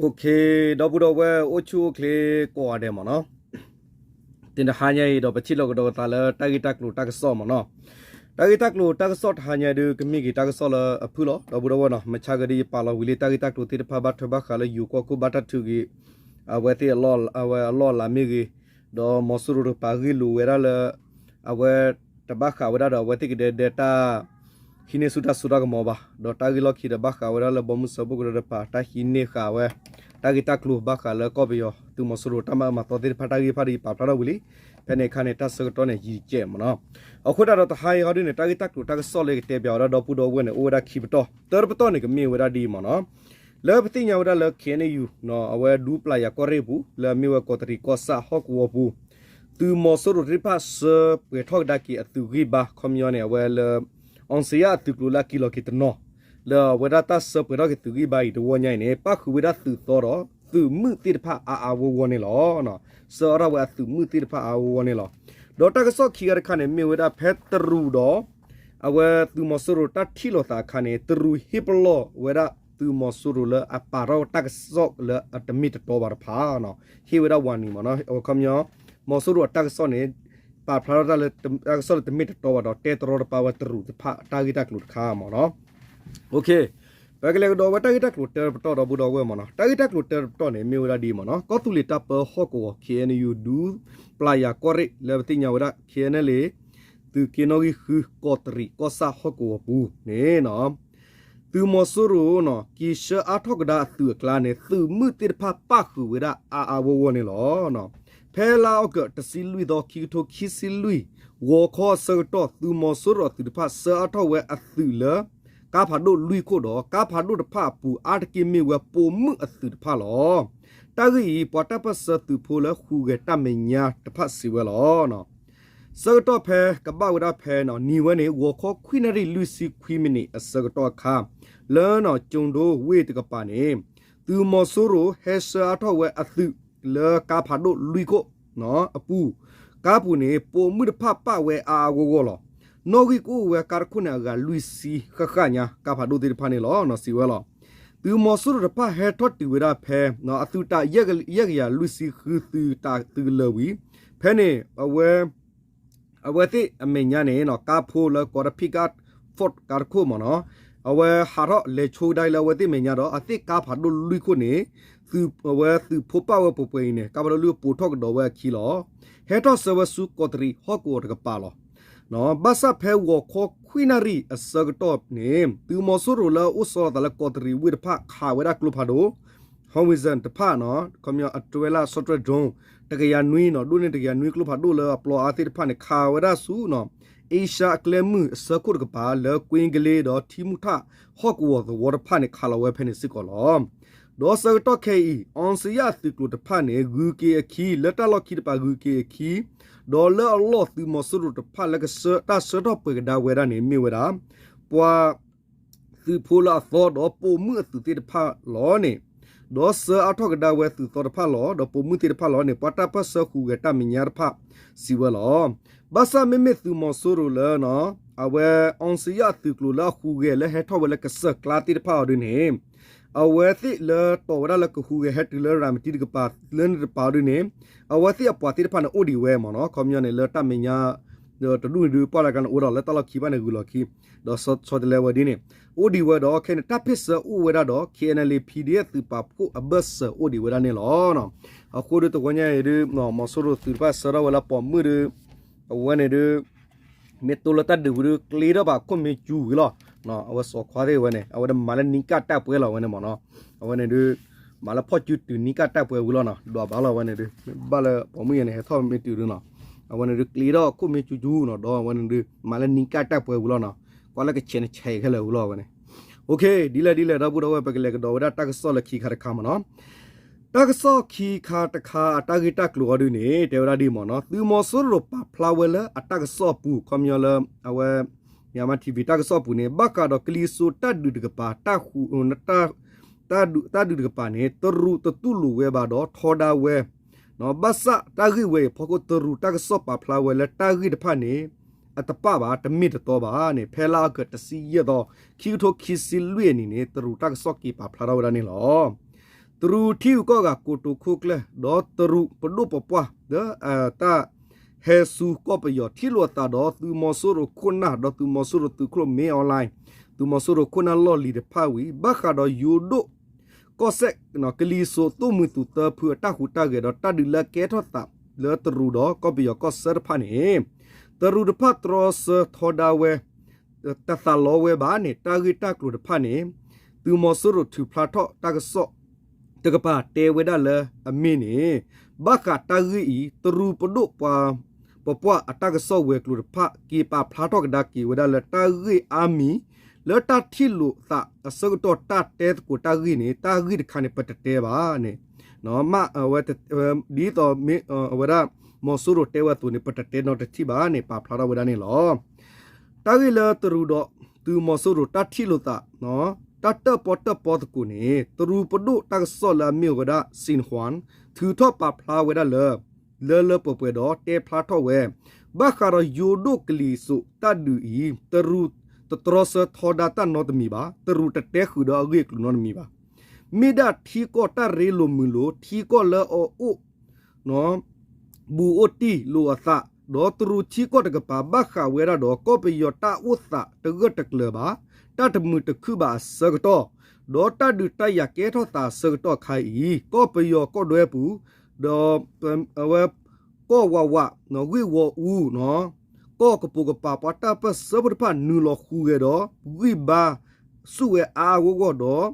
ဒီပုၢ်ဒီဝဲၢ်အိၣ်ဆူၣ်အိၣ်ချ့ကိးဂၤဒဲးမ့ၢ်နီၤ, တနံၤတဟါညါအံၤဒီး ပထံၣ်လိာ်ကဒီးကသးလၢတၢ်ဂ့ၢ်တၢ်ကျိၤတၢ်ကစီၣ်မ့ၢ်နီၤ. တၢ်ဂ့ၢ်တၢ်ကျိၤတၢ်ကစီၣ်တဟါညါဒုး ကမ့ၢ်က့ၤတၢ်ကစီၣ်လၢအဖုၣ်လီၤ ဒီပုၢ်ဒီဝဲၢ်နီၤ. မုၢ်ဆါကဒီးယပာ်လီၤဝံၤလံ တၢ်ဂ့ၢ်တၢ်ကျိၤသ့ၣ်တဖၣ် ဘၣ်ထွဲဘၣ်ဃးလၢယိၤကီၢ်ခိၣ် ဘၣ်တၢ်ထုးက့ၤ အဝဲသ့ၣ်အလီၢ် အဝဲအလီၢ်အလၤမ့ၢ်ဂ့ၤ, ဒီးမီၤစိရိၤတကပၤဂ့ၢ်လိာ်ဝဲဒၣ်လၢ အဝဲတဘၣ်ဃးဝဲဒၣ်ဒီး အဝဲသ့ၣ်ကဒဲဒဲတၢ် ဟံးန့ၢ်ဆူၣ်တၢ်စိတၢ်ကမီၤဘၣ်. ဒီးတၢ်ဂ့ၢ်လီၢ်ခံဒီး ဘၣ်ဃးဝဲဒၣ်လၢဘီမုၢ်စၢဖှိၣ်ကရၢတကပၤ တၢ်ဟံးန့ၢ်ဃာ်ဝဲ တၢ်ဂ့ၢ်တၢ်ကျိၤ ဘၣ်ဃးလၢကီၢ်ပယီၤ သုးမီၤစိရိၤတၢ်မၤအၢမၤသီသ့ၣ်တဖၣ် တၢ်ဂ့ၢ်တဖၣ်ဒီး ယပာ်ဖျါထီၣ်ဝံၤလံ. ဖဲန့ၣ်အခါန့ၣ် တၢ်ဆၢကတီၢ်န့ၣ် ယံာ်တကဲးမ့ၢ်နီၤ. အဃိသတးဒီး တဟါအံၤဟီဒုန့ၣ် တၢ်ဂ့ၢ်တၢ်ကျိၤတၢ်ကစီၣ်လၢကတဲပၠးဝဲဒၣ်ဒီပုၢ်ဒီဝဲၢ်န့ၣ် အိၣ်ဝဲဒၣ်ခံပတီၢ်, တၢတပတီၢ်န့ၣ် ကမ့ၢ်ဝဲဒၣ်ဒ်အံၤမ့ၢ်နီၤ. လၢပသ့ၣ်ညါဝဲဒၣ်လၢ ခ့ၣ်အဲၣ်ယူၣ် အဝဲဒူပျၢ်ယၤကီၢ်ရ့ၣ်အပူၤ လၢအမ့ၢ်ဝဲကီးတရံးကီၢ်ဆၣ်ဟီၣ်ကဝီၤပူၤ သုးမီၤစိရိၤသ့ၣ်တဖၣ် ဆှၢပှဲၤထီၣ်ကဒါက့ၤအသုးဂံၢ်ဘါ ခီပညီန့ၣ် အဝဲလၢ အောင်ဇေယျ အသုးကျိၤလၢအက့ၤလီၤက့ၤတနီၤ လၢအဝဲဒၣ်တၢ်ဆှၢပှဲၤထီၣ်က့ၤသုးဂံၢ်ဘါအံၤတဝီညါအံၤန့ၣ် ပၣ်ဃုာ်ဝဲဒၣ်သုးသီဒီး သုးမုၢ်သ့ၣ်တဖၣ်အါအါဂီၢ်ဂီၢ်န့ၣ်လီၤ. ဆှၢအါထီၣ်ဝဲအသုးမုၢ်သ့ၣ်တဖၣ်အါအါဂီၢ်ဂီၢ်န့ၣ်လီၤ. ဒီးတၢ်ကစီၣ်ခံဂၤတခါန့ၣ် မ့ၢ်ဝဲဒၣ်ဖဲတရူးဒီး အဝဲသုးမီၤစိရိၤတၢ်ထံၣ်လိာ်သးအခါန့ၣ် တရူးဟ့ၣ်ပလီၢ်ဝဲဒၣ်သုးမီၤစိရိၤလၢအပာ်ထီၣ်တၢ်ကစီၣ်လၢအတမ့ၢ်တတီဘၣ်တဖၣ်နီၤ, ဟ့ၣ်ဝဲဒၣ် warning မ့ၢ်နီၤ. အခီပညီ မီၤစိရိၤအတၢ်ကစီၣ်န့ၣ် ပာ်ဖျါထီၣ်တၢ်လၢတၢ်ကစီၣ်လၢတမ့ၢ်တတီဘၣ်ဒီး တဲတရီတပါဝဲတရူးတဖၣ်တၢ်ဂ့ၢ်တၢ်ကျိၤတခါမ့ၢ်နီၤ. ပကလဲၤကဒီးဝဲတၢ်ဂ့ၢ်တၢ်ကျိၤတၢတပတီၢ်ဒီပုၢ်ဒီဝဲၢ်မ့ၢ်နီၤ. တၢ်ဂ့ၢ်တၢ်ကျိၤတၢတပတီၢ်န့ၣ် မ့ၢ်ဝဲဒၣ်ဒ်အံၤမ့ၢ်နီၤ. ကီၢ်သူလ့ၤတၢ်ပၢဟီၣ်ကဝီၤ ခ့ၣ်အဲၣ်ယူၣ် ဒူပျၢ်ယၤကီၢ်ရ့ၣ် လၢပသ့ၣ်ညါဝဲဒၣ် ခ့ၣ်အဲၣ်ယူၣ် သုးက့နီၣ်ဂံၢ်ဃုကီးတရံးကီၢ်ဆၣ်ဟီၣ်ကဝီၤပူၤန့ၣ် သုးမီၤစိရိၤ က့ၤဆှၢအါထီၣ်ကဒါအသုးအကျါန့ၣ် သုးမုၢ်သ့ၣ်တဖၣ်ပၣ်ဃုာ်ဝဲဒၣ်အါအါဂီၢ်ဂီၢ်န့ၣ်လီၤ. ဖဲလါအီကူး တဆံလွံၢ်သီ ခံကထိခံဆံလွံၢ် ဂီၤခီအဆၢကတီၢ် သုးမီၤစိရိၤအသုးတဖၣ် ဆှၢအါထီၣ်ဝဲအသုးလၢ ကါဖးဒိၣ်လွံၢ်ခိၣ်ဒီး ကါဖးဒိၣ်တဖၣ်အပူၤ အါတက့ၢ်မ့ၢ်ဝဲပိာ်မုၣ်အသုးတဖၣ်လီၤ. တၢ်ဂ့ၢ်အံၤ ပှၤတၢ်ပၢၢ်ဆၢသုးဖိလၢဟူးဂဲၤတၢ်မဲာ်ညါတဖၣ်စံးဝဲလီၤ. ဆၢကတီၢ်ဖဲကဘၣ်ဝဲဒၣ်ဖဲ နံၤဝဲန့ၣ် ဂီၤခီခွံနၣ်ရံၣ်လွံၢ်ဆံခွံမံးနံးအဆၢကတီၢ်အခါ လၢကၠိၣ်ဒိဝ့ၢ်တကပၤန့ၣ် သုးမီၤစိရိၤဟဲဆှၢအါထီၣ်ဝဲအသုးလၢကါဖးဒိၣ်လွံၢ်ခိၣ်အပူၤ, ကါပူၤန့ၣ် ပိာ်မုၣ်တဖၣ်ပာ်ဝဲအါအါဂီၢ်ဂီၢ်လီၤ. နီၣ်ဂံၢ်ကအိၣ်ဝဲကါတခိၣ်န့ၣ် အဂၤလွံၢ်ဆံဃၣ်ဃၣ်ညါ ကါဖးဒိၣ်သ့ၣ်တဖၣ်န့ၣ်လီၤ စံးဝဲလီၤ. သုးမီၤစိရိၤတဖၣ်ဟဲထီၣ်တုၤဝဲဒၣ်ဖဲ အသုးတၢ်ယဲၢ်ကယၤလွံၢ်ဆံဃုသုးတၢ်သုးကလၢၤဝံၤ ဖဲန့ၣ် အဝဲသ့ၣ်အမဲာ်ညါန့ၣ် ကါဖိလၢကိးဒၣ် pickup Ford ကါတခိၣ်မ့ၢ်နီၤ, အဝဲဟးထီၣ်လဲၤဆိကဒါလၢအဝဲသ့ၣ်မဲာ်ညါဒီး အသ့ၣ်ကါဖးဒိၣ်လွံၢ်ခိၣ်န့ၣ် အဝဲသုးဖိပာ်ဝဲပှဲၤပှဲၤအံၤန့ၣ် ကါဖးဒိၣ်လွံၢ်ခိၣ်ပိာ်ထီၣ်ကဒီးဝဲအခံလီၤ. ဟဲထီၣ်ဆှၢဝဲဆူကီးတရံးဟီၣ်ကဝီၤတကပၤလီၤ. ဘၣ်ဆၣ်ဖဲဂီၤခီခွံနၣ်ရံၣ်အဆၢကတီၢ်န့ၣ် သုးမီၤစိရိၤလၢအအိၣ်ဆီလီၤသးလၢကီးတရံးဝ့ၢ်တဖၣ် ခးဝဲဒၣ်ကျိဖးဒိၣ် Howitzer တဖၣ်နီၤ, ခီပညီ အတြဲလၢ short range drone တကယၤနွံနီၤ, ဒိၣ်န့ၢ်တကယၤနွံကျိဖးဒိၣ်လၢအပျီအါသ့ၣ်တဖၣ်န့ၣ် ခးဝဲဒၣ်ဆူ အ့ရှါအကျဲမုၢ်အဆၢခိၣ်တကပၤ လၢကွ့ကလ့ဒီးထံမူထၣ်ဟီၣ်ကဝီၤသဝီတဖၣ်န့ၣ် ခးလီၤဝဲဖဲန့ၣ်စ့ၢ်ကီးလီၤ. ဒီးဆၢကတီၢ်ခဲအံၤ အောင်ဇေယျ အသုးကျိၤတဖၣ်န့ၣ် ဂုၤက့ၤအခံ လၢတၢ်လီၢ်ခံတကပၤဂုၤက့ၤအခံ ဒီးလၢအလီၢ်သုးမီၤစိရိၤတဖၣ်လၢကဆှၢတၢ်ဆှၢထီၣ်ပှဲၤကဒါဝဲဒၣ်န့ၣ် မ့ၢ်ဝဲဒၣ် ပှၤ သုးဖိလၢအသီဒီးပိာ်မုၣ်အသုးသ့ၣ်တဖၣ်လီၤန့ၣ်, ဒီးဆှၢအါထီၣ်ကဒါဝဲသုးသီတဖၣ်လီၤ ဒီးပိာ်မုၣ်သ့ၣ်တဖၣ်လီၤန့ၣ် ပှၤတၢ်ပၢၢ်ဆၢဟူးဂဲၤတၢ်မဲာ်ညါတဖၣ်စံးဝဲလီၤ. ဘၣ်ဆၣ်မ့မ့ၢ်သုးမီၤစိရိၤလၢ အဝဲ အောင်ဇေယျ အသုးကျိၤလၢအဟူးဂဲၤလၢဟဲထီၣ်ဝဲလၢကစၢၢ်ကျါသ့ၣ်တဖၣ်အီၤဒုန့ၣ် အဝဲသ့ၣ်လၢတီၢ်ဝဲဒၣ်လၢကဟူးဂဲၤဟဲတုၤလၢရၤမတံတကပၤလၢန့ၣ်တကပၤအီၤဒုန့ၣ် အဝဲသ့ၣ်အပှၤသ့ၣ်တဖၣ်န့ၣ်အိၣ်ဒံးဝဲမ့ၢ်နီၤ, ခီပညီန့ၣ်လၢတၢ်မဲာ်ညါ တဒူၣ်န့ၣ်ဒုး ပှၢ်လၢကန့ၣ်အိၣ်ဒီးလၢတၢ်လီၢ်ခံဘၣ်န့ၣ်ဂုၤလီၤခံ, ဒီးဆီတလဲဝဲဒ်န့ၣ် အိၣ်ဒံးဝဲဒီးခဲန့ၣ် တၢ်ဖ့ၣ်ဆၢအိၣ်ဝဲဒၣ်ဒီး ခ့ၣ်အဲၣ်အဲၣ်လ့ၣ် PDF သုးပာ်ဖှိၣ်အဘၢၣ်စၢၤအိၣ်ဒံးဝဲဒၣ်န့ၣ်လီၤ. အဃိဒီးတဝီညါအံၤဒုး မီၤစိရိၤသုးတဖၣ်ဆှၢထီၣ်ဝဲလၢပိာ်မုၣ်ဒုး အဝဲန့ၣ်ဒုး မ့ၢ်တိလၢတၢ်ဒုးဝံၤဒုး ကျ့ထီၣ်ဘၣ်ခိၣ်မ့ၢ်ကၠူဝံၤလီၤ. အဝဲစီၤခွါသ့ၣ်ဝဲန့ၣ် အဝဲဒၣ်မၤလၢနံကၣ်တၢ်ပှဲၤလီၤဝဲန့ၣ်မ့ၢ်နီၤ, အဝဲန့ၣ်ဒုး မၤလၢဖီၣ်စုတုၤနံကၣ်တၢ်ပှဲၤဝံၤလီၤနီၤ, ဒွးဘၣ်လီၤဝဲန့ၣ်ဒုး ဘၣ်လၢပိာ်မုၣ်ယဲန့ၣ် ဟဲထီၣ်မ့ၢ်တုၤဒုးနီၤ, အဝဲန့ၣ်ဒုး ကျ့ထီၣ်ခိၣ်မ့ၢ်ကၠူကၠူနီၤ, ဒီးအဝဲန့ၣ်ဒုး မၤလၢနံကၣ်တၢ်ပှဲၤဝံၤလီၤနီၤ, ကွၢ်လၢကဆဲးနဆဲးခဲလၢာ်ဝံၤလီၤဝဲန့ၣ် ဒ်လဲၣ်ဒ်လဲၣ် ဒီပုၢ်ဒီဝဲၢ် ပကလဲၤကဒီးဝဲဒၣ်တၢ်ကစီၣ်လၢခံခါတခါမ့ၢ်နီၤ, တၢ်ကစီၣ်ခံခါတခါအတၢ်ဂ့ၢ်တၢ်ကျိၤအီၤဒုန့ၣ် တဲဝဲဒၣ်ဒ်မ့ၢ်နီၤ, သုးမီၤစိရိၤပာ်ဖျါဝဲလၢအတၢ်ကစီၣ်အပူၤ ခီပညီလၢ အဝဲ Myanmar TV တၢ်ကစီၣ်ပူၤန့ၣ် ဘၣ်ဃးဒီးကလံၤစိးတၢ်ဒုးတကပၤ တၢ်ဃူ တၢ်ဒုးတကပၤန့ၣ် တရူးတတူၢ်လိာ်ဝဲဘၣ်ဒီးထီဒါဝဲ ဘၣ်ဆၣ်တၢ်ဂ့ၢ်ဝဲအံၤဖီခိၣ် တရူးတၢ်ကစီၣ်ပာ်ဖျါဝဲလၢတၢ်ဂ့ၢ်တဖၣ်န့ၣ် အတပၣ်ဘၣ် တမ့ၢ်တတီဘၣ်န့ၣ် ဖဲလါအီကူး တဆံယဲၢ်သီ ခံကထိခံဆံလွံၢ်အနံၤန့ၣ် တရူးတၢ်ကစီၣ်က့ၤပာ်ဖျါထီၣ်ဝဲဒၣ်န့ၣ်လီၤ. တရူးထံဂုၤကီၢ်ဂၤကိတိာ်ခိၣ်ကျၢၢ် ဒီးတရူးပဒိၣ်ပပှၢ် လၢတၢ်ဟဲဆူကီၢ်ပယီၤထံၣ်လိာ်အသးဒီးသုးမီၤစိရိၤခိၣ်နၢ် ဒီးသုးမီၤစိရိၤသုးခိၣ်မ့ၢ်အီလၢ သုးမီၤစိရိၤခိၣ်နၢ်လီၢ်လံၤတဖၣ်ဝံၤ ဘၣ်ဃးဒီးယိၤဒိၣ် ကီၢ်စဲၣ် ကလံၤစိးသိၣ်မှံသူးသၢဖုအတၢ်ဟူးတၢ်ဂဲၤဒီးတၢ်ဒုးလၢအကဲထီၣ်သး လၢတရူးဒီးကီၢ်ပယီၤကီၢ်ဆၢတဖၣ်န့ၣ် တရူးတဖၣ်တြီဆၢထီဒါဝဲ တသးလီဝဲဘၣ်န့ၣ် တၢ်ဂ့ၢ်တၢ်ကျိၤတဖၣ်န့ၣ် သုးမီၤစိရိၤထုးဖျါထီၣ်တၢ်ကစီၣ် တကပၤတဲဝဲဒၣ်လၢအမ့ၢ်န့ၣ် ဘၣ်ဃးတၢ်ဂ့ၢ်အံၤ တရူးပဒိၣ်ပပှၢ်အတၢ်ကစီၣ်ဝဲၤကျိၤတဖၣ် က့ၤပာ်ဖျါထီၣ်ကဒါက့ၤဝဲဒၣ်လၢတၢ်ဂ့ၢ်အါမံၤ လၢတၢ်ထံၣ်လိာ်သးအဆၢကတီၢ်တၢ်တဲသကိးတၢ်ဂ့ၢ်န့ၣ် တၢ်ဂ့ၢ်တခါန့ၣ် ပတတဲဘၣ်န့ၣ် မ့ၢ်ဝဲ ဒ်သိးမ့ၢ်အဝဲဒၣ် မီၤစိရိၤတဲဝဲအသိးန့ၣ် ပတတဲနီတထံၣ်ဘၣ်န့ၣ် ပာ်ဖျါထီၣ်ဝဲဒၣ်န့ၣ်လီၤ. တၢ်ဂ့ၢ်လၢတရူးဒီးသုးမီၤစိရိၤတၢ်ထံၣ်လိာ်သး တၢ်တၢၣ်ပီၣ်တၢၣ်ပီသကိးန့ၣ် တရူးပဒိၣ်တၢ်ကစီၣ်လၢအမ့ၢ်ဝဲဒၣ် Xinhua ထုးထီၣ်ပာ်ဖျါဝဲဒၣ်လၢ လၢလၢပှဲၤပှဲၤဒီးတဲဖျါထီၣ်ဝဲ ဘၣ်ဃးဒီးယိၤဒိၣ်ကလံၤစိးတၢ်ဒုးအံၤ တရူးတတြီဆၢထီဒါတၢ်နီတမံၤဘၣ်, တရူးတတဲဃုာ်ဒီးအဂ့ၢ်အကျိၤနီတမံၤဘၣ်. မ့ၢ်ဒၣ်ထံကီၢ်တၢ်ရ့လိာ်မုာ်လိာ် ထံကီၢ်လၢအအိၣ် ဘူးအိၣ်တံၢ်လိာ်အသး, ဒီးတရူးထံကီၢ်တကပၤ ဘၣ်ဃးဝဲဒၣ်ဒီး ကီၢ်ပယီၤတၢ်အိၣ်သးတဂၢၢ်တကျၢၤဘၣ်, တၢ်တမုာ်တခုၣ်ဘၣ်အဆၢကတီၢ်, ဒီးတၢ်ဒုးတၢ်ယၤကဲထီၣ်သးအဆၢကတီၢ်အခါအံၤ ကီၢ်ပယီၤကီၢ်ဒွဲပူၤ ဒီး အဝဲ ကီၢ်ဝးဝး ဂ့ၢ်ဝီအူ ကီၢ်ကပိာ်ကပၤ ပှၤတၢ်ပၢၢ်ဆၢဖိတဖၣ် နုာ်လီၤဃုဂဲၤဒီး ဂံၢ်ဘါ ဆူၣ်ဝဲအါအါဂီၢ်ဂီၢ်ဒီး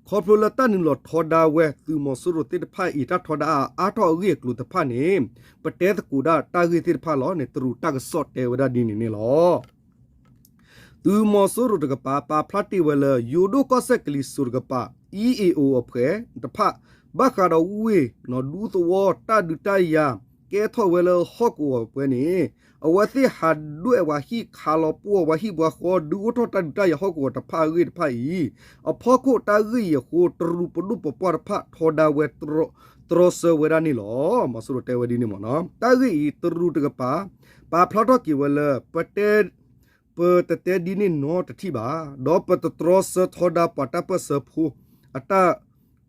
ခီဖျိလၢတၢ်နုာ်လီၤထီဒါဝဲ သုးမီၤစိရိၤသ့ၣ်တဖၣ်အံၤ တၢ်ထီဒါအါအါထီၣ်အဂ့ၢ်အကျိၤတဖၣ်န့ၣ် ပတဲသကိးဒၣ်တၢ်ဂ့ၢ်သ့ၣ်တဖၣ်လီၤန့ၣ် တရူးတၢ်ကစီၣ်တဲဝဲဒၣ်ဒ်န့ၣ်န့ၣ်လီၤ. သုးမီၤစိရိၤတကပၤ ပာ်ဖျါတ့ၢ်ဝဲလၢ ယိၤဒိၣ်ကီၢ်စဲၣ်ကလံၤစိးတကပၤ အံၤအ့ၣ်အိၣ်အဖှဲးတဖၣ် ဘၣ်ဃးဒီးဝ့ၢ်နီၢ်ဒူသဝီ တၢ်ဒုးတၢ်ယၤ ကဲထီၣ်ဝဲလၢဟီၣ်ကဝီၤပှဲၤန့ၣ် အဝဲသ့ၣ်ဟးဒွဲၣ်ဝဲဟံၣ် ခးလီၤပှီၢ်ဝဲဟံၣ်ပှၤဃီ ဒုးအိၣ်ထီၣ်တၢ်ဒုးတၢ်ယၤဟီၣ်ကဝီၤတဖၣ်အဂ့ၢ်တဖၣ်အံၤ အဖီခိၣ်တၢ်ဂ့ၢ်အံၤအဃိ တရူးပဒိၣ်ပပှၢ်တဖၣ်ထီဒါဝဲ တြီဆၢဝဲဒၣ်န့ၣ်လီၤ. မီၤစိရိၤတဲဝဲဒ်န့ၣ်မ့ၢ်နီၤ. တၢ်ဂ့ၢ်အံၤ တရူးတကပၤ ပာ်ဖျါထီၣ်က့ၤဝဲလၢ ပတဲ ပတတဲဒ်န့ၣ်နီတထံၣ်ဘၣ်, ဒီးပတတြီဆၢထီဒါပှၤတၢ်ပၢၢ်ဆၢဖိ အတၢ်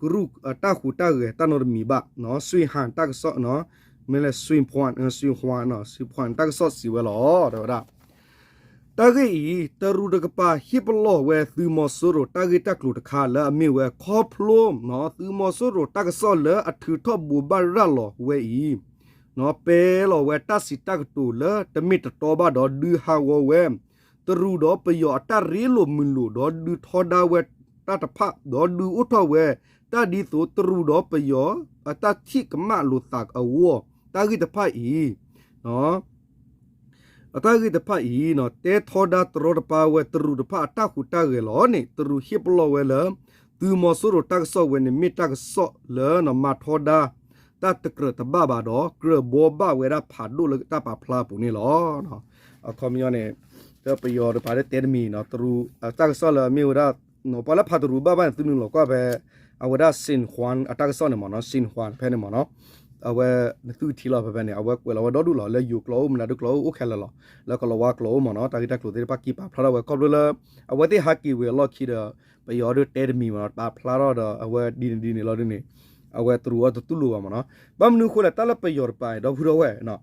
ကရူၢ် အတၢ်ဟူးတၢ်ဂဲၤတၢ်နီတမံၤဘၣ်, ဆွံဟၣ်တၢ်ကစီၣ် မ့ၢ်လဲၣ် ဆွံဟၣ် ဆွံဟၣ် ဆွံဟၣ်တၢ်ကစီၣ်စံးဝဲလီၤ တဲဝဲဒၣ် တၢ်ဂ့ၢ်အံၤ တရူးတကပၤဟ့ၣ်ပလီၢ်ဝဲသုးမီၤစိရိၤတၢ်ဂ့ၢ်တၢ်ကျိၤတခါလၢအမ့ၢ်ဝဲခီဖျိ သုးမီၤစိရိၤတၢ်ကစီၣ်လၢအထုးထီၣ်ဘိးဘၣ်ရၤလီၤဝဲအံၤ ပဲလီၤဝဲတၢ်စံးတၢ်ကတိၤလၢတမ့ၢ်တတီဘၣ်ဒီး ဒုးဟးဂီၤဝဲ တရူးဒီးပယီၤအတၢ်ရ့လိာ်မုာ်လိာ် ဒီးဒုးထီဒါဝဲတၢ်တဖၣ် ဒီးဒုးအိၣ်ထီၣ်ဝဲ တၢ်ဒ်သိးတရူးဒီးပယီၤ အတၢ်ထံၣ်ကမၣ်လိာ်သးအဂီၢ် တၢ်ဂ့ၢ်တဖၣ်အံၤ အတၢ်ဂ့ၢ်တဖၣ်အံၤ တဲထီဒါတရီတပါဝဲတရူးတဖၣ်အတၢ်ဟူးတၢ်ဂဲၤလီၤန့ၣ် တရူးဟ့ၣ်ပလီၢ်ဝဲလၢ သုးမီၤစိရိၤတၢ်ကစီၣ်ဝဲန့ၣ် မ့ၢ်တၢ်ကစီၣ်လၢမၤထီဒါ တၢ်တကြၢးတဘၣ်ဘၣ်ဒီး ကြၢးဘှီဘၣ်ဝဲဒၣ်ဖးဒိၣ်လၢတၢ်ပာ်ဖျါအပူၤန့ၣ်လီၤ. အခီပညီန့ၣ် ပယီၤတပၤလၢတဲတမံၤ တရူးတၢ်ကစီၣ်လၢအမ့ၢ်ဝဲဒၣ် ပှၤလၢဖးတရူးဘၣ်ဘၣ်န့ၣ် သုနုာ်လီၤကွၢ်ဖဲ အဝဲဒၣ် Xinhua အတၢ်ကစီၣ်န့ၣ်မ့ၢ်နီၤ Xinhua ဖဲန့ၣ်မ့ၢ်နီၤ အဝဲနသုကထံၣ်လီၤဖဲဖဲန့ၣ် အဝဲကွဲးလီၤဝဲဒီဒူၣ်လီၤ လၢယိၤကျိာ်အိၣ် မနုၤဒူၣ်ကျိာ်အိၣ် အိၣ်ခဲလၢာ်လီၤ လၢကလီၤဝါကျိာ်အိၣ်မ့ၢ်နီၤ တၢ်ဂ့ၢ်တၢ်ကျိၤသ့ၣ်တဖၣ်က့ၤပာ်ဖျါထီၣ်ဝဲ ခီဖျိလၢ အဝဲသ့ၣ်ဟးက့ၤဝံၤအလီၢ်ခံဒီး ပယီၤဒုးတဲတမံၤမ့ၢ်နီၤ ပာ်ဖျါထီၣ်ဒီး အဝဲဒ်န့ၣ်ဒ်န့ၣ်လီၤဒ်န့ၣ် အဝဲတရူးအတတူၢ်လိာ်ဘၣ်မ့ၢ်နီၤ ဘၣ်မနုၤအဃိလဲၣ် တၢ်လၢပယီၤတပၤန့ၣ် ဒီပုၢ်ဒီဝဲၢ်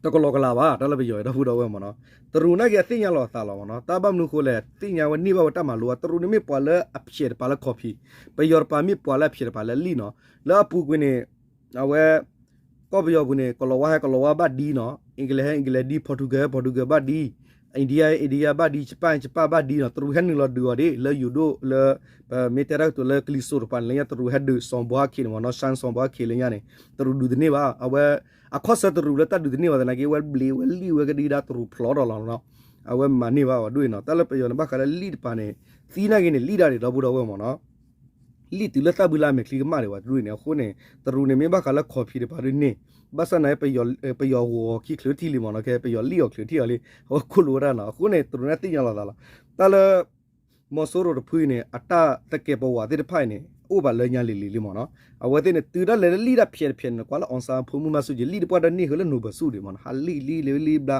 တကလီကလးဘၣ် တၢ်လၢပယီၤဒီပုၢ်ဒီဝဲၢ်မ့ၢ်နီၤ တရူးနာ်က့အသ့ၣ်ညါလီၤအသးလီၤမ့ၢ်နီၤ တၢ်ဘၣ်မနုၤအဃိလဲၣ် သ့ၣ်ညါဝဲန့ၢ်ဘၣ်ဝဲတၢ်မၤလိ တရူးန့ၣ်မ့ၢ်ပှၤလၢအဖျဲးတပၤလၢခီၣ်ဖံး ပယီၤတပၤမ့ၢ်ပှၤလၢအဖျဲးတပၤလၢလံၣ်နီၤ လၢအပူၤကွံာ်န့ၣ် အဝဲ ကီၢ်ပယီၤပူၤန့ၣ် ကလီၤဝါဟဲကလီၤဝါဘၣ်ဒံနီၤ အ့ကလဲဟဲအ့ကလဲဒံ Portugal ဟဲ Portugal ဘၣ်ဒံ India ဟဲ India ဘၣ်ဒံ Japan ဟဲ Japan ဘၣ်ဒံနီၤ တရူးဟဲနုာ်လီၤဒုးအီၤဒ် လၢယိၤဒိၣ်လၢ ပမ့ၢ်တဲတၢ်ကတိၤလၢကလံၤစိးတပၤန့ၣ်လၢညါ တရူးဟဲဒုးစီၤဘှါခ့န့ၣ်မ့ၢ်နီၤ ရှၢၣ်စီၤဘှါခ့လၢညါန့ၣ် တရူးဒုးတန့ၢ်ဘၣ် အဝဲ အခီၣ်ဆၢတရူးလၢတၢ်ဒုးတန့ၢ်ဘၣ်သနာ်က့ အဝဲဘျံးဝဲလံၣ်ဝဲကဒံကဒါတရူးဖျိးထီၣ်လီၤနီၤ အဝဲမၤန့ၢ်ဘၣ်ဝဲဒ်အံၤနီၤ တၢ်လၢပယီၤန့ၣ် ဘၣ်ဃးလၢလံၣ်တပၤန့ၣ် သံနာ်က့န့ၣ် လံၣ်ဒၣ်ဒံးဒီပုၢ်ဒီဝဲၢ်မ့ၢ်နီၤ လံၣ်တုၤလၢသၣ်ဘုလၢအမဲာ်ချံကမၣ်ဒံးဘၣ်တရူးန့ၣ် အဃိန့ၣ် တရူးန့ၣ်မ့ၢ်ဘၣ်ဃးလၢခီၣ်ဖံးတပၤဒ်န့ၣ် ဘၣ်ဆၣ်သနာ်က့ ပယီၤဂီၤခံချုးထံၣ်လံမ့ၢ်နီၤ ကဲပယီၤလံၣ်အီၤချုးထံၣ်အီၤလံ အဝဲခိၣ်လိာ်ဝဲဒၣ်နီၤ အဃိန့ၣ် တရူးန့ၣ်သ့ၣ်ညါလီၤသးလီၤ တၢ်လၢ မီၤစိရိၤတဖုအံၤန့ၣ် အတၢ်သကဲးပဝးသ့ၣ်တဖၣ်အံၤန့ၣ် အိၣ်ဘၣ်လၢညါလံၤလံၤလံမ့ၢ်နီၤ. အဝဲသ့ၣ်န့ၣ် တုၤဒၣ်လဲာ်လၢလံာ်တၢ်ဖျဲးတဖျဲးန့ၣ် ကွၢ်လၢ အောင်ဆန်း ဖိမုၣ်မၤဆူၣ်က့ၤ လံာ်တပှၢ်ဒီးန့ၢ်ဃုာ်လၢနိၣ်ဘၢၣ်ဆူၣ်ဒံးမ့ၢ်နီၤ, ဟးလံာ်လံာ်လံာ်လံာ်ဘျါ,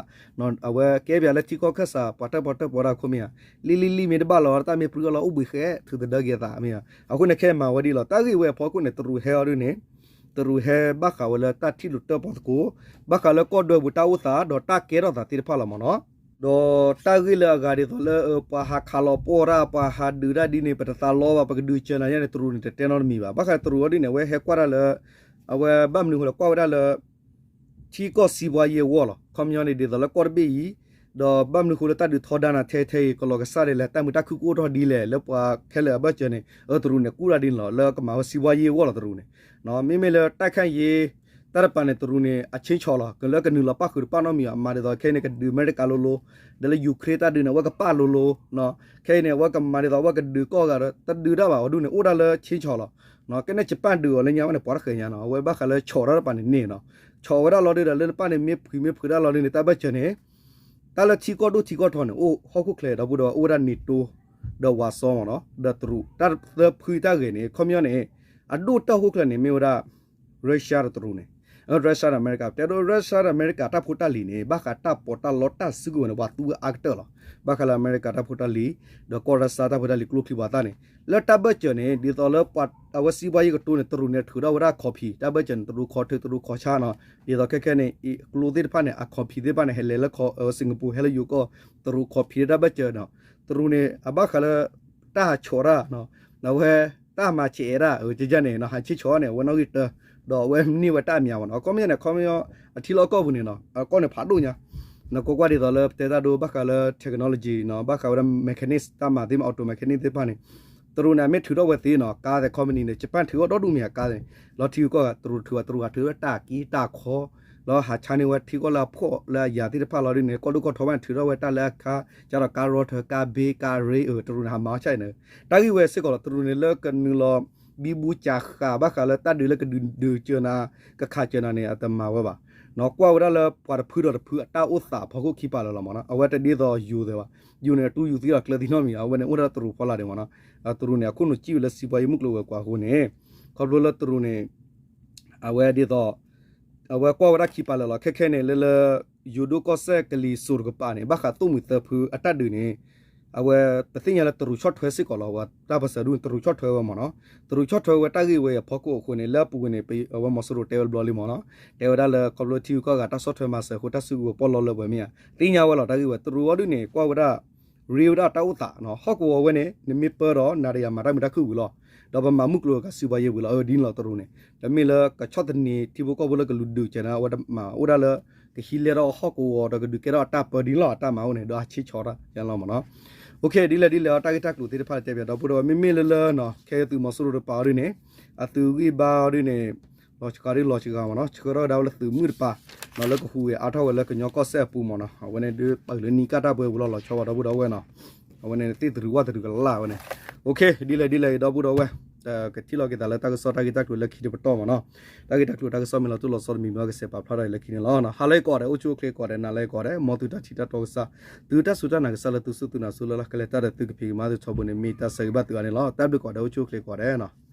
အဝဲကဲပၠးလၢထံကီၢ်ခၢၣ်စး ပှၤတၢၣ်ပီၣ်တၢၣ်ပီတၢ်ခိၣ်မ့ၢ်ဧါ, လံာ်လံာ်လံာ်မ့ၢ်တဘၣ်လီၤ တၢ်မ့ၢ်ပြံအီၤလီၤ အိၣ်ဘှံးဃဲ ထုးသဒၢက့ၤအသးမ့ၢ်ဧါ, အဃိန့ၣ်ခဲအံၤမၤဝဲဒ်လီၤ. တၢ်ဂ့ၢ်ဝဲအဖီခိၣ်န့ၣ် တရူးဟဲအီၤဒ်န့ၣ် တရူးဟဲဘၣ်ဃးဝဲလၢတၢ်ထံၣ်လိာ်တၢၣ်ပီၣ်သကိး, ဘၣ်ဃးလၢကီၢ်ဒွဲပူၤတၢ်အိၣ်သး ဒီးတၢ်ကဲထီၣ်သးသ့ၣ်တဖၣ်လီၤမ့ၢ်နီၤ. ဒီးတၢ်ဂ့ၢ်လၢအဂၤဒ်သိးလၢ ပှၤဟးခးလီၤပှီၢ်တၢ် ပှၤဟးဒုးတၢ်ဒ်န့ၣ် ပတသးလီဘၣ် ပကဒုးစၢၤနၤယဲန့ၣ် တရူးန့ၣ် တတဲနီတမံၤဘၣ်. ဘၣ်ဃးတရူးအီၤဒ်န့ၣ် အဝဲဟဲကွၢ်တၢ်လၢ အဝဲဘၣ်မနုၤဃိလဲၣ် ကွၢ်ဝဲဒၣ်လၢ ထံကီၢ်စံးဘှါယ့အဂီၢ်လီၤ. ခီပညီန့ၣ် ဒ်သိးလၢကီၢ်တဘ့ၣ်အံၤ ဒီးဘၣ်မနုၤဃိလၢတၢ်ဒုးထီဒါနၤထဲထဲအံၤ ကလီၤကစၢ်ဒ်လဲၣ် တၢ်မုာ်တၢ်ခုၣ်ကအိၣ်ထီၣ်ဒ်လဲၣ် လၢပှၤခဲလၢာ်အဘၢၣ်စၢၤန့ၣ် အတရူးန့ၣ် ကူၣ်တၢ်ဒ်န့ၣ်လီၤ လၢကမၤဝဲစံးဘှါယ့အဂီၢ်လီၤတရူးန့ၣ်. မ့မ့ၢ်လၢတၢ်ခါယ့ တၢ်တပၤန့ၣ် တရူးန့ၣ် အဆ့ဆီၣ်လီၤ ကလၢကနုာ်လီၤပၣ်ဃုာ်တပၣ်နီတမံၤဘၣ်. မၤဒ်သိးခဲအံၤန့ၣ် ကဒုးအမဲရကၤလိၤလိၤ, ဒီးလၢ Ukraine တၢ်ဒုးန့ၣ် အဝဲကပၣ်လိၤလိၤ, ခဲအံၤန့ၣ် အဝဲကမၤဒ်သိးအဝဲကဒုးကီၢ်ဂၤဒီး တဒုးတၢ်ဘၣ် အီၤဒ်န့ၣ် အိၣ်ဒၣ်လၢဆ့ဆီၣ်လီၤ. ကဲန့ၣ် ယပၣ်ဒုးအီၤလၢညါဝဲန့ၣ် ပှၤတဃဲၤညါနီၤ အဝဲဘၣ်ဃးလၢဆီၣ်တၢ်တပၤန့ၣ်န့ၣ်နီၤ, ဆီၣ်ဝဲဒၣ်လီၤဒုးဒီး လၢနပၣ်န့ၣ်မ့ၢ်ဖှံးမ့ၢ်ဖှံးဒၣ်လီၤဒုးန့ၣ် တၢ်ဘၢၣ်စၢၤန့ၣ် တၢ်လၢထံကီၢ်ဒိၣ်ထံကီၢ်ထီန့ၣ် အိၣ်ဟီၣ်ခိၣ်ချၢဒီပုၢ်ဒီဝဲၢ် အိၣ်ဝဲဒၣ် NATO ဒီး Warsaw မ့ၢ်နီၤ ဒီးတရူး တၢ်သၢဖုတၢ်ဂ့ၤန့ၣ် ခီပညီန့ၣ် အဒိၣ်တၢ်ဟီၣ်ခိၣ်ချၢန့ၣ် မ့ၢ်ဝဲဒၣ် Russia ဒီးတရူးန့ၣ်, Russia ဒီးအမဲရကၤ တဲဒိ Russia ဒီးအမဲရကၤတၢ်ဖိတၢ်လံၤန့ၣ် ဘၣ်ဃးတၢ်ပီးတၢ်လီတၢ်စုကဝဲၤန့ၣ် ပှၤသူဝဲအါကတၢၢ်လီၤ. ဘၣ်ဃးလၢအမဲရကၤတၢ်ဖိတၢ်လံၤ ဒီးကီၢ်ရၢစၢ်တၢ်ဖိတၢ်လံၤကျိချံမျိာ်သၣ်န့ၣ် လၢတၢ်ဘၢၣ်စၢၤန့ၣ် ဒ်သိးလၢပှၤအဝဲစံးဘှါယ့ကတိၤန့ၣ် တရူးန့ၣ်ထုးထီၣ်ဝဲဒၣ် copy တၢ်ဘၢၣ်စၢၤန့ၣ် တရူးခီထုးတရူးခီဆါနီၤ, ဒ်သိးခဲခဲန့ၣ် ကျိသ့ၣ်တဖၣ်န့ၣ် အ copy သ့ၣ်တဖၣ်န့ၣ် ဟဲလဲၤလၢ စ့ၣ်ကပူၤ ဟဲလၢယိၤကီၢ် တရူး copy တၢ်ဘၢၣ်စၢၤနီၤ, တရူးန့ၣ် အဘၣ်ဃးလၢ တၢ်ဟးဆီၣ်တၢ် အဝဲ တၢ်မၤဆဲးအဲၣ်ဒၣ် ကန့ၣ် ဟးဆ့ဆီၣ်န့ၣ် အဝဲနီၣ်ဂံၢ်တၢ ဒီးအဝဲန့ၢ်ဝဲတၢ်အမံၤမ့ၢ်နီၤ, အခီပညီန့ၣ် အခီပညီ အထံလီၢ်ကီၢ်ပူၤန့ၣ်နီၤ အကီၢ်န့ၣ်ဖးဒိၣ်ညါ, နကွၢ်ကွၢ်ဒ်သိးလၢပတဲတၢ်ဒိဘၣ်ဃးလၢ technology နီၤ ဘၣ်ဃးဝဲဒၣ် mechanics တၢ်မၤသ့ၣ်မး auto mechanic သ့ၣ်တဖၣ်န့ၣ် တရူးန့ၣ် အမ့ၢ်ထုးထီၣ်ဝဲသ့နီၤ ကါသ့ၣ် company န့ၣ် ယပၣ်ထုးထီၣ်ဒီဒူၣ်မ့ၢ်ဧါ ကါသ့ၣ်န့ၣ် လီၤထံဂုၤကီၢ်ဂၤ တရူးထုးဝဲ တရူးဂၤထုးဝဲတၢ်က့တၢ်ခီ လီၤဟးဆါန့ၢ်ဝဲထံကီၢ်လၢအဖှီၣ်လၢအယာ်သ့ၣ်တဖၣ်လီၤဒ်န့ၣ် ကီၢ်ဒိၣ်ကီၢ်ထီဘၣ်န့ၣ် ထုးထီၣ်ဝဲတၢ်လၢအခါ ကဒီးကါရီထၢ ကါဘ့ ကါရ့ တရူးန့ၣ် ဟးမၤအီၣ်ဆၣ်အံၤန့ၣ် တၢ်ဂ့ၢ်ဝဲစ့ၢ်ကီးလီၤ. တရူးန့ၣ်လၢကနုာ်လီၤ ဘံဘူစၢ်ဃာ် ဘၣ်ဃးလၢတၢ်ဒုးလၢကဒုးဒုးစၢၤနၤ ကခးစၢၤနၤန့ၣ် အတမၤဝဲဘၣ်. ကွၢ်ဝဲဒၣ်လၢပှၤတဖုဒီးတဖုအတၢ်အိၣ်သးအဖီခိၣ်ခံပာ်လၢာ်လီၤမ့ၢ်နီၤ အဝဲတဒ်သိးယိၤသ့ဘၣ်. ယိၤန့ၣ် တူၢ်ယူၤသံဒီးကျၢၤသံနီတမံၤ အဝဲန့ၣ်အိၣ်ဒၣ်တရူးဖီလာ်ဒံးမ့ၢ်နီၤ တရူးန့ၣ် အခိၣ်နူာ်စံၣ်ဝဲလၢစံးပှၤယံၤမုၢ်ကျိၤဝဲၤကွာ်အဃိန့ၣ် ခီဖျိလၢတရူးန့ၣ် အဝဲဒ်သိး အဝဲကွၢ်ဝဲဒၣ်ခံပာ်လၢာ်လီၤ. ခဲခဲန့ၣ် လၢလၢ ယိၤဒိၣ်ကီၢ်စဲၣ်ကလံၤစိးတကပၤန့ၣ် ဘၣ်ဃးသိၣ်မှံၤသၢဖုအတၢ်ဒုးန့ၣ် အဝဲ ပသ့ၣ်ညါလၢတရူးဆီၣ်ထွဲစ့ၢ်ကီးလီၤ. အဝဲတၢ်ပၢၢ်ဆၢဒ်န့ၣ် တရူးဆီၣ်ထွဲဝဲမ့ၢ်နီၤ တရူးဆီၣ်ထွဲဝဲတၢ်ဂ့ၢ်ဝဲအံၤအဖီခိၣ်အဃိန့ၣ် လၢအပူၤကွံာ်န့ၣ် အဝဲမီၤစိရိၤတဲဝဲတဘျီလံမ့ၢ်နီၤ တဲဝဲဒၣ်လၢခီဖျိထံဂုၤကီၢ်ဂၤတၢ်ဆီၣ်ထွဲမၤစၢၤအဃိ တၢ်စုကဝဲၤပီၢ်လီလၢပှဲၤမ့ၢ်ဧါ သ့ၣ်ညါဝဲလီၤ. တၢ်ဂ့ၢ်ဝဲ တရူးအီၤဒ်န့ၣ် ကွၢ်ဝဲဒၣ် ရ့ဝဲဒၣ်တၢ်အိၣ်သး ဟီၣ်ကဝီၤဝဲန့ၣ် နမ့ၢ်ပၢဒီး နၤဒီးယၤမၤတၢ်မုာ်တၢ်ခုၣ်ဝံၤလီၤ. ဒီးပမၤမုၢ်ကျိၤကစံးပှၤယံၤဝံၤလီၤ. အၢ ဒ်န့ၣ်လီၤတရူးန့ၣ် တမ့ၢ်လၢကဆီၣ်သနံးထံဖိကီၢ်ဖိလၢကလူၤဒုးကဲနၤ အဝဲတမၤအိၣ်ဒၣ်လၢ ကဟံးလဲၢ်ထီၣ်ဟီၣ်ကဝီၤဒီးကဒုးကဲထီၣ်အတၢ်ပၢဒ်န့ၣ်လီၤ အတၢ်မၤအိၣ်န့ၣ်ဒီးအဆ့ဆီၣ်တၢ်ယါလီၤမ့ၢ်နီၤ ဒ်လဲၣ်ဒ်လဲၣ်အီၤ တၢ်ဂ့ၢ်တၢ်ကျိၤသ့ၣ်တဖၣ်တဲပၠးဒီပုၢ်ဒီဝဲၢ် မ့မ့ၢ်လၢလၢ ခဲအံၤသုးမီၤစိရိၤတပၤအီၤဒ်န့ၣ် အသုးဂံၢ်ဘါအီၤဒ်န့ၣ် လီၤစှၤဒ်လီၤစှၤမ့ၢ်နီၤ ဆှၢထီၣ်ဝဲဒၣ်ဝဲလၢသုးမုၢ်တပၤ လၢကဟူးဂဲၤအါထီၣ်ဝဲလၢကညီကီၢ်စဲၣ်အပူၤမ့ၢ်နီၤ အဝဲန့ၣ်ဒုးပာ်လၢနံၣ်ကၣ်တၢ်ပှဲၤဝံၤလီၤ လီၤဆီဝဲဒီပုၢ်ဒီဝဲၢ်နီၤ အဝဲန့ၣ်သ့ၣ်တရူးဝၣ်တရူးကလၢ်ဝဲန့ၣ် ဒ်လဲၣ်ဒ်လဲၣ်အံၤဒီပုၢ်ဒီဝဲၢ် ကထံၣ်လိာ်က့ၤသးလၢတၢ်ကစီၣ်တၢ်ဂ့ၢ်တၢ်ကျိၤလၢခံတပတီၢ်မ့ၢ်နီၤ တၢ်ဂ့ၢ်တၢ်ကျိၤတၢ်ကစီၣ်မ့ၢ်လီၤတိၢ်လီၤဆီတမံၤမ့ၢ်ကစဲးပာ်ဖျါထီၣ်အံၤလၢခံန့ၣ်လီၤ. ဟါလၢအဂ့ၤကိးဂၤဒဲး အိၣ်ဆူၣ်အိၣ်ချ့ကိးဂၤဒဲး နၤလၢအဂ့ၤကိးဂၤဒဲး မ်သုတၢ်ထံၣ်တၢ်တီကစၢ် သုတၢ်စူၢ်တၢ်နာ်ကစၢ်လၢသုစူၢ်သုနာ်ဆူလၢလၢ်ကလဲၤတၢ်ဒီးသုကဖံးကမၤသုထီဘိန့ၣ် မ့ၢ်တၢ်ဆၢဂ့ၤဘၣ်သုဂၤန့ၣ်လီၤ. တၢ်ဘျုးကိးဂၤဒဲး အိၣ်ဆူၣ်အိၣ်ချ့ကိးဂၤဒဲးနီၤ